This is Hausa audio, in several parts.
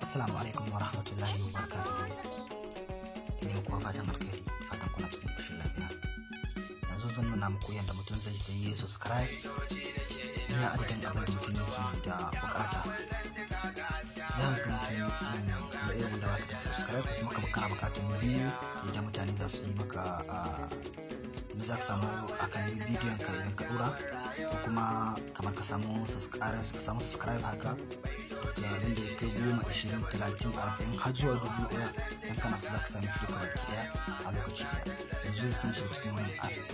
Assalamu alaikum wa rahmatullahi wa barakatuhu. Ina kuwa fatan alkhairi, fatan kuna cikin ƙoshin lafiya. Yanzu zan nuna muku yadda mutum zai sayi subscribe iya adadin abin da mutum yake da bukata. Za ka ga mutum da irin wanda baka da subscribe kuma kamar kana bukatar biyu idan mutane za su yi maka, inda za ka samu a kalli bidiyon ka idan ka dora, ko kuma kamar ka samu subscribe haka da abin da ya kai 10, 20, 30, 40 har zuwa 1000. Idan kana so, za ka sami shi duka baki daya a lokaci daya. Yanzu sun shiga cikin wannan app ɗin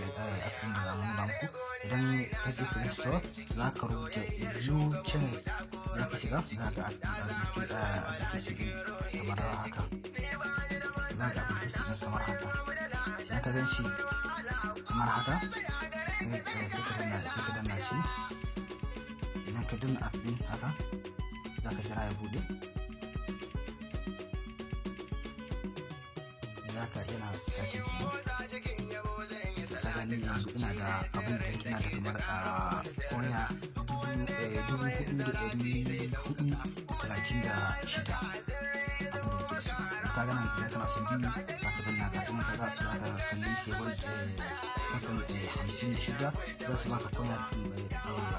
da za mu nuna muku. Idan ka je Play Store, za ka rubuta You Channel, za ka shiga, za ka application ɗin kamar haka. Za ka application ɗin kamar haka. Idan ka gan shi kamar haka, sai ka danna shi. Idan ka danna app ɗin haka, za ka jira ya bude. Za ka yana sake kenan. Ka gani, yanzu ina da abin da ina da kamar a koya 4,436 abin da nake da su. Ka gana, idan kana son biyu, za ka danna ga sunan. Kaga, za ka kalli sakan 56, za su baka koya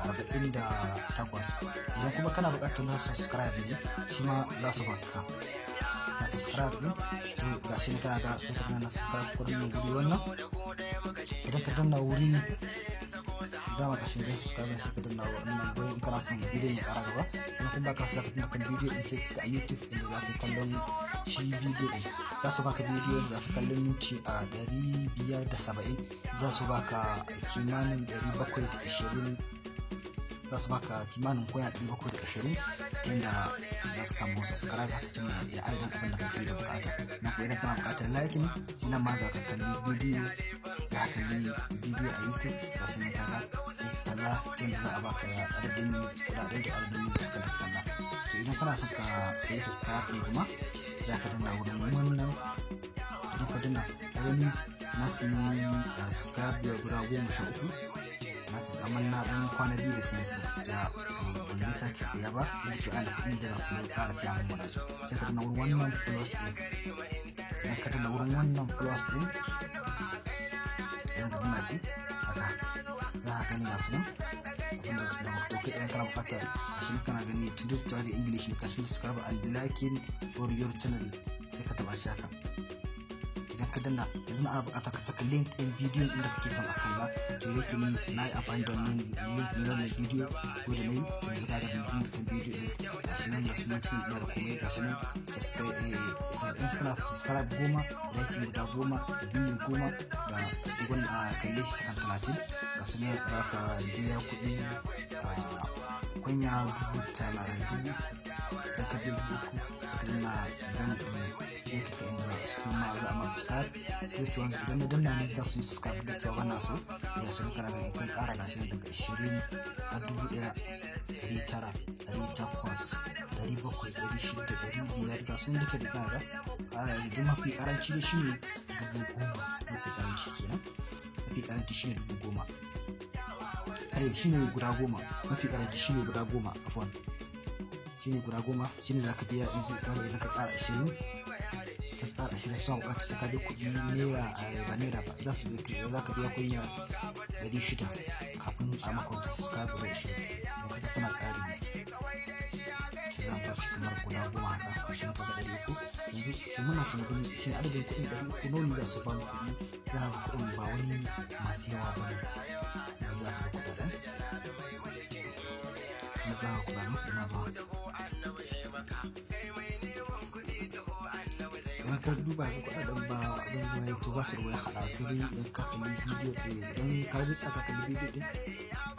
48. Idan kuma kana buƙatar na subscribe ne, shi ma za su baka na subscribe din. To, ga shi ne, kana ga, sai ka danna na subscribe ko danna guri wannan. Idan ka danna wuri dama, ga shi ne subscribe, sai ka danna wannan gurin in kana son bidiyon ya ƙara gaba. Idan kuma baka so, za ka danna kan bidiyo din, sai ka YouTube inda za ka kallon shi bidiyo din. Za su baka bidiyo da za ka kallon minti a 570, za su baka kimanin 720, za su baka kimanin koya 720, ta yadda za ka samu subscribe haka cin da adadin abin da kake da bukata. Na kuma idan kana bukatar liking, shi nan ma za ka kalli bidiyo, za ka kalli bidiyo a YouTube. Ga shi nan, kaga, sai ka kalla ta yadda za a baka adadin kudaden da adadin mintukan da kalla. To, idan kana son ka sayi subscribe ne kuma, za ka danna wurin wannan. Idan ka danna, ka gani, na sayi subscribe guda 13. Na su saman na ɗan kwana biyu da siyan su gaskiya. To, ban zai sake siya ba in ji ana kuɗin da za su ƙara siya mun wani su. Sai ka danna wurin wannan plus ɗin. Idan ka danna wurin wannan plus ɗin, idan ka danna shi haka, za ka gani ga su nan abin da su da to kai idan kana buƙatar shi ne, kana gani to do to English ne kashin subscribe and liking for your channel, sai ka taɓa shi haka. Idan ka danna, yanzu ana buƙatar ka saka link ɗin bidiyon inda kake son a kalla. To, yake ni na yi amfani da wannan link na wannan bidiyo ko da na yi. To, yanzu kaga link ɗin bidiyo ɗin, gashi nan da sunan channel ɗin da komai, gashi nan. Subscribe in kana subscribe 10, liking guda 10, biyu 10, da second a kalle shi sakan 30, gashi nan, za ka biya kuɗi a kunya dubu tala dubu. Idan ka biya 3000, sai ka danna dan ɗin nan, sai ka kai inda su ma za a masu subscribe. Duk cewa idan na danna ne, za su yi subscribe, duk cewa bana so. Idan sun kana gani kan ƙara, gashi nan, daga 20 har 1000, 900, 800, 700, 600, 500, ga sun duka da kana ga ƙara. Duk mafi ƙaranci dai shine 10,000. Mafi ƙaranci kenan, mafi ƙaranci shine 10,000. Eh, shine guda 10. Mafi ƙaranci shine guda 10, afwan, shine guda 10, shine za ka biya. Idan ka ƙara 20, ka ƙara 20, suna buƙatar sai ka biya kuɗi naira, ba naira ba, za su biya, za ka biya kunya 600 kafin a maka wata subscribe guda 20. Da kaga suna ƙari ne, sai za mu bar shi kamar guda 10 haka. Shi muka ga 300. Yanzu shi muna son gani shi adadin kuɗin 300 nawa ne za su ba mu kuɗi. Za ka ga kuɗin ba wani masu yawa ba ne. Yanzu za ka ga kuɗaɗen, yanzu za ka ga kuɗaɗen ina ba. Idan ka duba ga kuɗaɗen, ba abin da to ba su da wuyan haɗa, sai dai idan ka kalli bidiyo ɗin, idan ka ji tsaka kalli bidiyo ɗin,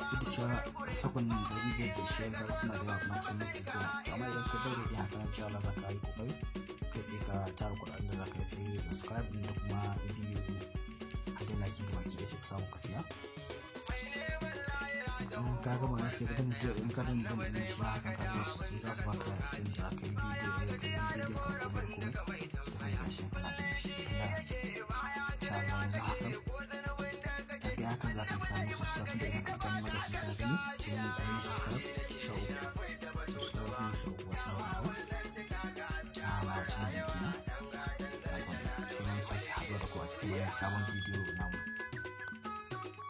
duk da cewa sakon 520 kaga suna da yawa, suna kusan minti 10. To, amma idan ka daure dai haka nan, cewa za ka yi kokari kai tsaye ka tara kuɗaɗen da za ka yi sai subscribe ɗin da kuma bidiyo har da like gaba ki da, sai ka samu ka siya. In ka gama na sai ka danna, in ka danna dan ɗin shi haka, ka ga su sai za su baka canza ka yi bidiyo, ka yi bidiyo ka komai da komai da kai. Gashi kana gani Allah, insha Allah, yanzu hakan da kai hakan za ka yi samu subscribe. Tunda idan ka gani magashi, ka gani sai mun ɗan yi subscribe 13, subscribe 13, wasu na. Sake haɗuwa da ku a cikin wani sabon bidiyo namu.